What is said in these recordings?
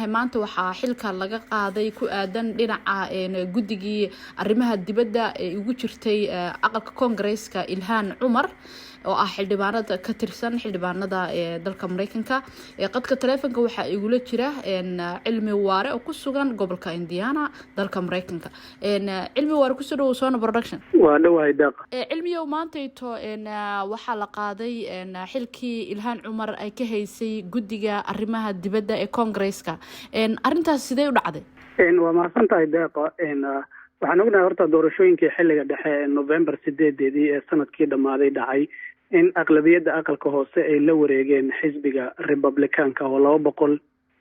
Maanta waxaa xilka laga qaaday ku aadan dhinaca guddigii arrimaha dibadda ee ugu jirtay aqalka Koongareeska, Ilhaan Cumar, oo ah xildhibaanada ka tirsan xildhibaanada ee dalka Mareykanka. Qadka taleefonka waxaa igula jira Cilmi Waare oo ku sugan gobolka Indiana, dalka Mareykanka. Cilmi Waare, kusoo dhawow Sona Production. Waa dhawahay, Daaqa. Cilmiyow, maantayto waxaa la qaaday xilkii Ilhaan Cumar ay ka haysay guddiga arrimaha dibadda ee Koongareeska. Arrintaas sidee u dhacday? Waa mahadsan tahay, Deeqa. Waxaan ognahay horta doorashooyinkii xilliga dhexe ee November 8-deedii ee sanadkii dhammaaday dhacay in aqlabiyadda aqalka hoose ay la wareegeen xisbiga Republicanka, oo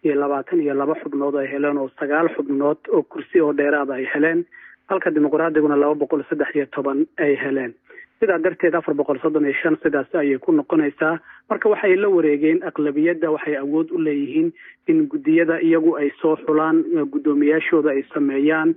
222 xubnood ay heleen, oo 9 xubnood oo kursi oo dheeraada ay heleen, halka Dimuqraadiguna 213 ay heleen. Sidaa darteed 435 sidaas ayay ku noqonaysaa. Marka waxay la wareegeen aqlabiyadda, waxay awood u leeyihiin in guddiyada iyagu ay soo xulaan, guddoomiyaashooda ay sameeyaan,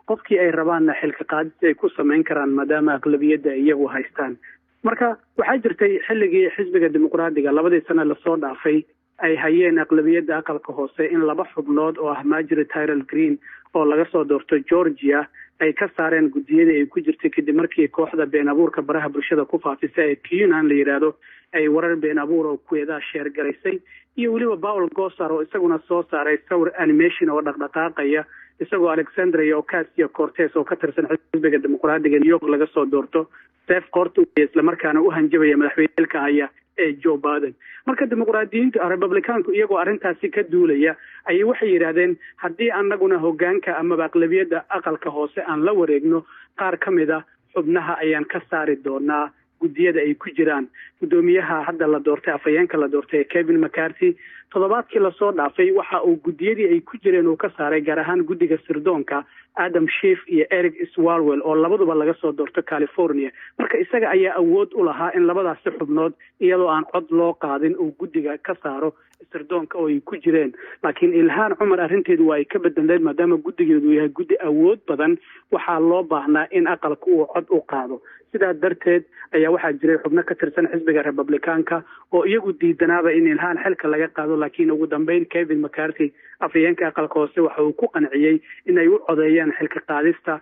qofkii ay rabaanna xilka qaadis ay ku samayn karaan, maadaama aqlabiyadda iyagu haystaan. Marka waxaa jirtay xilligii xisbiga Dimuqraadiga labadii sane lasoo dhaafay ay hayeen aqlabiyadda aqalka hoose in laba xubnood oo ah Marjorie Taylor Greene oo laga soo doorto Georgia ay ka saareen guddiyadii ay ku jirtay, kadib markii kooxda been abuurka baraha bulshada ku faafisa ee QAnon la yidhaahdo ay warar been abuur oo kuweedaa share garaysay, iyo weliba Paul Gosar oo isaguna soo saaray sawir animation oo dhaqdhaqaaqaya, isagoo Alexandria Ocasio Cortez oo ka tirsan xisbiga Dimuqraadiga, New York laga soo doorto, seef qoorta, islamarkaana u hanjabaya madaxweyne haya ee Joe Biden. Marka Dimuqraadiyiintu, Republicaanku, iyagoo arrintaasi ka duulaya ayay waxay yidhaahdeen, haddii annaguna hoggaanka amaba aqlabiyadda aqalka hoose aan la wareegno, qaar ka mid a xubnaha ayaan ka saari doonaa guddiyada ay ku jiraan. Guddoomiyaha hadda la doortay, afhayeenka la doortay, Kevin McCarthy, toddobaadkii lasoo dhaafay waxa uu guddiyadii ay ku jireen uu ka saaray, gaar ahaan guddiga sirdoonka, Adam Schiff iyo Eric Swalwell oo labaduba laga soo doorto California. Marka isaga ayaa awood u lahaa in labadaasi xubnood, iyadoo aan cod loo qaadin, uu guddiga ka saaro sirdoonka oo ay ku jireen. Laakiin Ilhaan Cumar arrinteedu waa ay ka bedelneed, maadaama guddigeedu yahay guddi awood badan, waxaa loo baahnaa in aqalka uu cod u qaado. Sidaa darteed ayaa waxaa jiray xubno ka tirsan xisbiga Republicaanka oo iyagu diidanaaba in Ilhaan xilka laga qaado. Laakiin ugu dambeyn Kevin McCarthy, afhayeenka aqalka hoose, waxa uu ku qanciyey in ay u codeeyaan xilka qaadista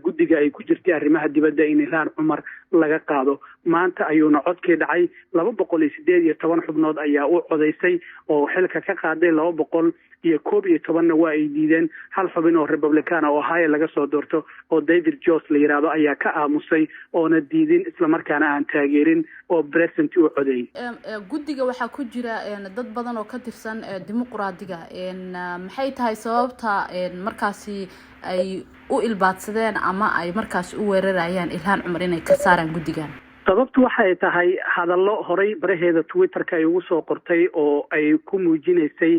guddiga ay ku jirtay arrimaha dibadda in Ilhaan Cumar laga qaado. Maanta ayuuna codkii dhacay. 218 xubnood ayaa u codaysay oo xilka ka qaaday, 211-na waa ay diideen. Hal xubin oo Republican oo Ohio laga soo doorto oo David Joyce la yidhaahdo ayaa ka aamusay oona diidin, islamarkaana aan taageerin oo present u codeeyey. Guddiga waxaa ku jira dad badan oo ka tirsan Dimuqraadiga. Maxay tahay sababta markaasi ay u ilbaadsadeen ama ay markaasi u weerarayaan Ilhaan Cumar inay ka saaraan guddigan? Sababtu waxay tahay hadallo horay baraheeda Twitterka ay ugu soo qortay oo ay ku muujinaysay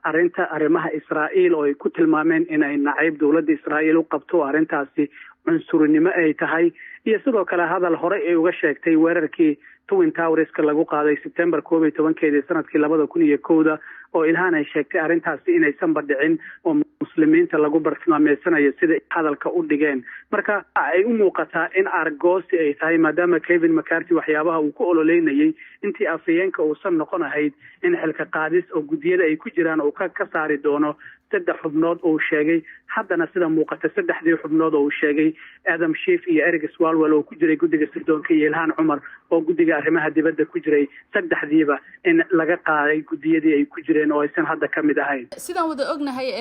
arrinta arrimaha Israa'iil, oo ay ku tilmaameen inay nacayb dowladda Israa'iil u qabto, arrintaasi cunsurinimo ay tahay, iyo sidoo kale hadal horey ay uga sheegtay weerarkii Twin Towerska lagu qaaday September 11-keedii sanadkii 2001-da, oo Ilhaan ay sheegtay arrintaasi inaysanba dhicin oo Muslimiinta lagu bartilmaameysanayo sida hadalka u dhigeen. Marka ay u muuqataa in argoosi ay tahay, maadaama Kevin McCarthy waxyaabaha uu ku ololeynayay intii afhayeenka uusan noqon ahayd in xilka qaadis oo guddiyada ay ku jiraan uu ka saari doono saddex xubnood uu sheegay. Haddana sida muuqata saddexdii xubnood oo uu sheegay, Adam Schiff iyo Eric Swalwell oo ku jiray guddiga sirdoonka iyo Ilhaan Cumar oo guddiga arrimaha dibadda ku jiray, saddexdiiba in laga qaaday guddiyadii ay ku jireen oo aysan hadda ka mid ahayn. Sidaan wada ognahay,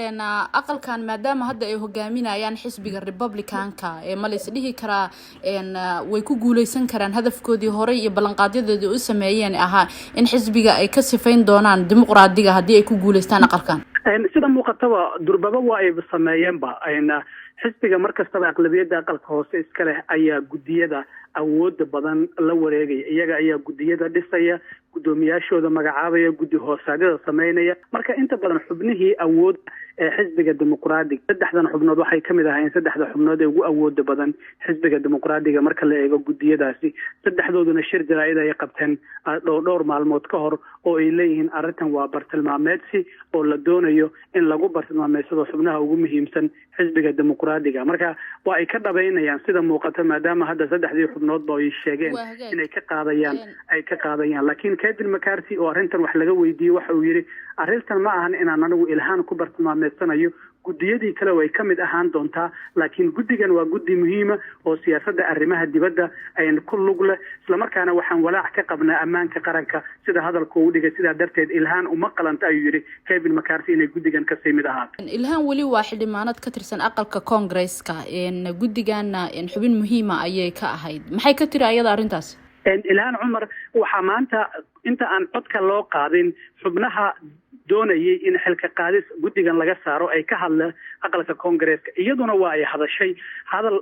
aqalkan maadaama hadda ay hogaaminayaan xisbiga Republicanka, ma la is dhihi karaa way ku guuleysan karaan hadafkoodii horey iyo ballanqaadyadoodii u sameeyeen ahaa in xisbiga ay ka sifayn doonaan Dimuqraadiga haddii ay ku guuleystaan aqalkan? Sida muuqataba durbaba waa ay sameeyeenba. Xisbiga mar kastaba aqlabiyadda aqalka hoose iska leh ayaa guddiyada awooda badan la wareegaya. Iyaga ayaa guddiyada dhisaya, guddoomiyaashooda magacaabaya, guddi hoosaadyada sameynaya. Marka inta badan xubnihii awood ee xisbiga Dimuqraadiga, saddexdan xubnood waxay kamid ahaayeen saddexda xubnood ee ugu awooda badan xisbiga Dimuqraadiga marka la eego guddiyadaasi. Saddexdooduna shir jaraa'id ay qabteen dhowr maalmood ka hor oo ay leeyihiin arrintan waa bartilmaameedsi oo la doonayo in lagu bartilmaameedsado xubnaha ugu muhiimsan xisbiga Dimuqraadiga. Marka waa ay ka dhabaynayaan sida muuqata, maadaama hadda saddexdii xubnoodba ay sheegeen inay ka qaadayaan, ay ka qaadayaan. Laakiin Kevin McCarthy oo arrintan wax laga weydiiyey waxa uu yidhi Arrintan ma ahan inaan anigu Ilhaan ku bartilmaameedsanayo, guddiyadii kale way ka mid ahaan doontaa, laakiin guddigan waa guddi muhiima oo siyaasadda arrimaha dibadda ayn ku lug leh, islamarkaana waxaan walaac ka qabnaa ammaanka qaranka, sida hadalka uu dhigay. Sidaa darteed Ilhaan uma qalanta, ayuu yidhi Kevin McCarthy, inay guddigan kasii mid ahaato. Ilhaan weli waa xildhibaanad ka tirsan aqalka Koongresska, guddiganna xubin muhiima ayay ka ahayd. Maxay ka tiri ayada arrintaas? Ilhaan Cumar waxaa maanta inta aan codka loo qaadin xubnaha doonayay in xilka qaadis guddigan laga saaro ay ka hadla aqalka Koongareeska, iyaduna waa ay hadashay. Hadal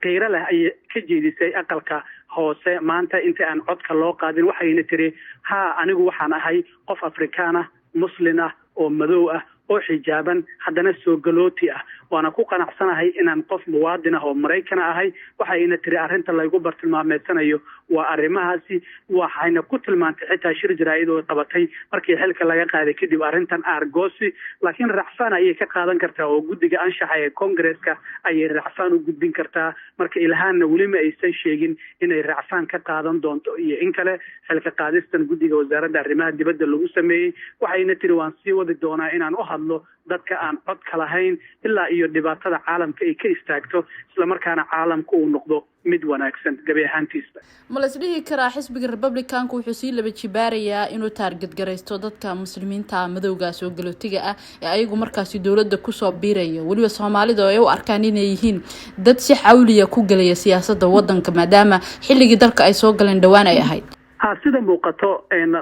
qiiro leh ayay ka jeedisay aqalka hoose maanta inta aan codka loo qaadin. Waxayna tiri: "Haa, anigu waxaan ahay qof Afrikaan ah, Muslin ah oo madow ah oo xijaaban, haddana soo galooti ah, waana ku qanacsanahay inaan qof muwaadin ah oo Maraykana ahay." Waxayna tiri arrinta laygu bartilmaameedsanayo waa arrimahaasi. Waxayna ku tilmaantay xitaa shir jaraa'id oo qabatay markii xilka laga qaaday kadib arrintan aargoosi, laakiin racfaan ayay ka qaadan kartaa oo guddiga anshaxa ee Koongresska ayay racfaan u gudbin kartaa. Marka Ilhaanna weli ma aysan sheegin inay racfaan ka qaadan doonto iyo in kale xilka qaadistan guddiga wasaaradda arrimaha dibadda lagu sameeyey. Waxayna tiri: "Waan sii wadi doonaa inaan u hadlo dadka aan codka lahayn ilaa iyo dhibaatada caalamka ay ka istaagto, islamarkaana caalamka uu noqdo mid wanaagsan gabi ahaantiisba." Ma la isdhihi karaa xisbiga Republicanka wuxuu sii laba jibaarayaa inuu target garaysto dadka Muslimiinta, madowga, soo galootiga ah ee ayagu markaasi dowladda kusoo biirayo, weliba Soomaalida oo ay u arkaan inay yihiin dad si xawliya ku gelaya siyaasadda wadanka, maadaama xilligii dalka ay soo galeen dhowaan ay ahayd? Ha, sida muuqato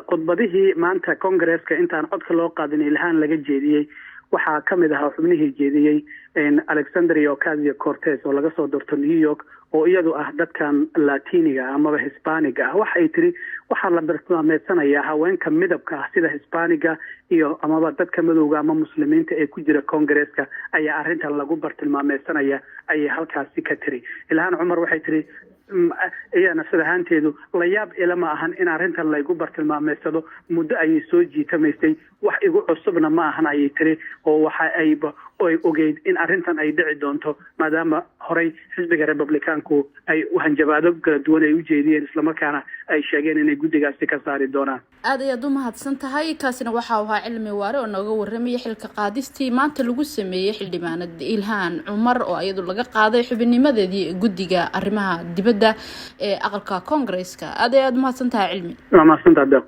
khudbadihii maanta Congaresska intaan codka loo qaadin Ilhaan laga jeediyey, waxaa ka mid ahaa xubnihii jeediyey Alexandria Ocasio Cortez oo laga soo doorto New York, oo iyadu ah dadkan Latiniga amaba Hispaniga ah. Waxa ay tiri: waxaa la bartilmaameedsanayaa haweenka midabka ah sida Hispaniga iyo amaba dadka madowga ama Muslimiinta ee ku jira Congaresska ayaa arrintan lagu bartilmaameedsanaya, ayay halkaasi ka tiri. Ilhaan Cumar waxay tiri iya nafsad ahaanteedu la yaab ilama ahan in arrintan laygu bartilmaameedsado, muddo ayay soo jiitamaysay, wax igu cusubna ma ahan, ayay tiri, oo waxa ayba ay ogeyd in arrintan ay dhici doonto, maadaama horey xisbiga Republicaanku ay hanjabaado kala duwan ay u jeediyeen, islamarkaana ay sheegeen inay guddigaasi ka saari doonaan. Aad ayaad u mahadsan tahay. Kaasina waxa uu ahaa Cilmi Waare oo nooga warramayay xilka qaadistii maanta lagu sameeyey xildhibaanad Ilhaan Cumar, oo iyadu laga qaaday xubinnimadeedii guddiga arrimaha dibadda ee aqalka Koongareeska. Aad ayaad umahadsan tahay, Cilmi. Waa mahadsantaha, Deeq.